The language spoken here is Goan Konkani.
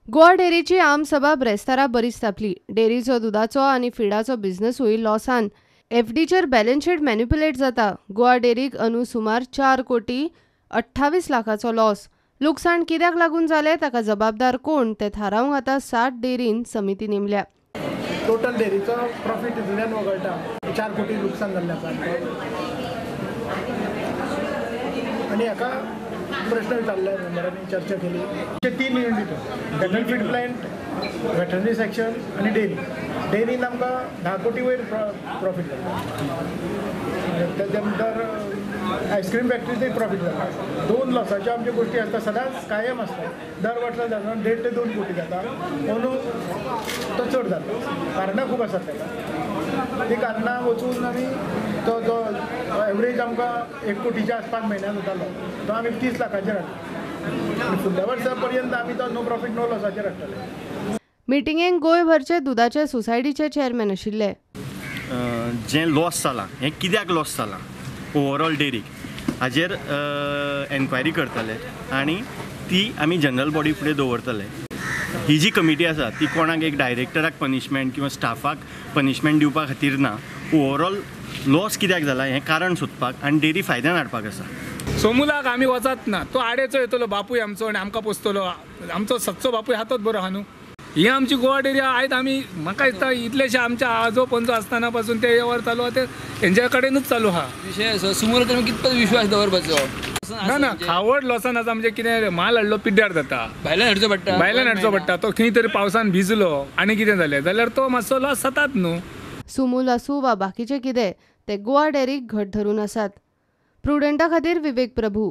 गोवा डेअरीची आमसभा ब्रेस्तारा बरीच तापली. डेअरीचो दुदाचो आनी फिडाचो बिझनसूय लॉसान. एफडीचेर बॅलन्स शीट मॅन्युप्युलेट जाता. गोवा डेअरीक अंदू सुमार 4 कोटी 28 लाखाचो लॉस. लुकसाण कित्याक लागून जालें, ताका जबाबदार कोण तें थारावंक आतां 7 डेअरीन समिती नेमल्या. टोटल डेअरीचो प्रॉफिट तितूंतल्यान वगळटा 4 कोटी लुकसाण जाल्लें आसा. आनी हाका प्रश्न विचारले मेंबरांनी, चर्चा केली. ते 3 unit cattle feed plant, veterinary section आनी डेअरी. डेअरीन आमकां 10 कोटी वयर प्रॉफीट जाता. तेच्या नंतर आयस्क्रीम फॅक्टरीचें प्रॉफीट जाता. 2 लॉसाच्यो आमच्यो गोश्टी आसता, सदांच कायम आसता. दर वर्सा जाता 1.5 ते 2 कोटी जाता, अंदू तो चड जाता. कारणां खूब आसात ताका. ती कारणां वचून आमी तो जो एवरेज आमकां 1 कोटीच्या आसपास म्हयन्यान जातालो तो आमी 30 लाखाचेर हाडलो. आनी फुडल्या वर्सा पर्यंत आमी तो नो प्रॉफीट नो लॉसाचेर हाडटले. मिटिंगेक गोंयभरचे दुदाचे सोसायटीचे चेअरमॅन आशिल्ले. जें लॉस जालां हें कित्याक लॉस जालां ओवरऑल डेअरीक हाजेर एन्क्वायरी करतले आनी ती आमी जनरल बॉडी फुडें दवरतले. ही जी कमिटी आसा ती कोणाक एक डायरेक्टराक पनिशमेंट किंवा स्टाफाक पनिशमेंट दिवपा खातीर ना, ओवरऑल लॉस कित्याक जाला हें कारण सोदपाक आनी डेअरी फायद्यान हाडपाक आसा. सोमुलाक आमी वचत ना, तो आडेचो येतलो बापूय आमचो आनी आमकां पोसतलो. आमचो सच्चो बापूय हातोच बरो आहा न्हू. ही आमची गोवा डेअरी आयज आमी म्हाका दिसता इतलेशे आमच्या आजो पंजो आसतना पासून ते वेव्हार चालू आहा, ते हेंच्या कडेनूच चालू आहा. विशय असो सुमूल तुमी कितपत विश्वास दवरपाचो ना ना खावड लॉसान आसा. म्हणजे कितें माल हाडलो पिड्ड्यार जाता, भायल्यान हाडचो पडटा, भायल्यान हाडचो पडटा. तो खंय तरी पावसान भिजलो आनी कितें जालें जाल्यार तो मातसो लॉस जातात न्हू. सुमूल आसूं वा बाकीचें कितें, ते गोवा डेअरीक घट धरून आसात. प्रुडंटा खातीर विवेक प्रभू.